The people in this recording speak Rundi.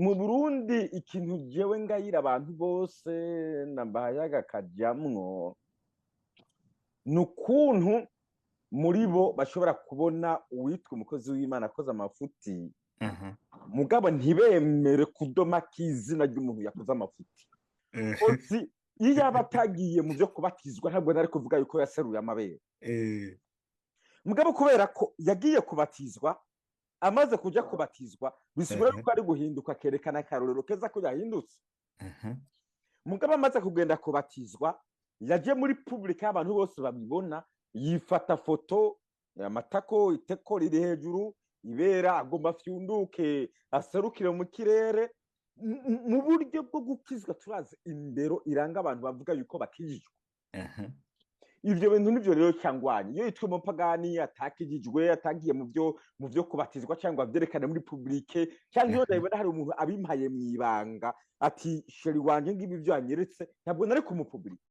Mu Burundi, ikintu jewe ngayira abantu bose nambahayaga kajamwo ni ukuntu muri bo bashobora kubona uwitwa umukozi w'Imana akoze amafuti, mugabo ntibemere kudoma k'izina ry'umuntu yakoze amafuti. Ozi iyo yaba atagiye mu byo kubatizwa, ntabwo nari kuvuga yuko yaseruye amabere. Mugabo kubera ko yagiye kubatizwa, amaze kuja kubatizwa, bisigura yuko ari guhinduka, akerekana akarorero keza ko yahindutse. Mugabo amaze kugenda kubatizwa, yaje muri public y'abantu bose babibona, yifata foto, amatako, iteko riri hejuru, ibera agomba afyunduke aserukire mu kirere. Mu buryo bwo gukizwa, turazi indero iranga abantu bavuga yuko bakijijwe. Ivyo bintu nivyo rero cyangwanye iyo yitwa umupagani atakijijwe, atagiye mu byo kubatizwa cyangwa vyerekane muri public, cyangwa iyo ndabibona hari umuntu abimpaye mwibanga ati: "Chéri wanje, ngibi ibyo yanyeretse," ntabwo nari kumupublika.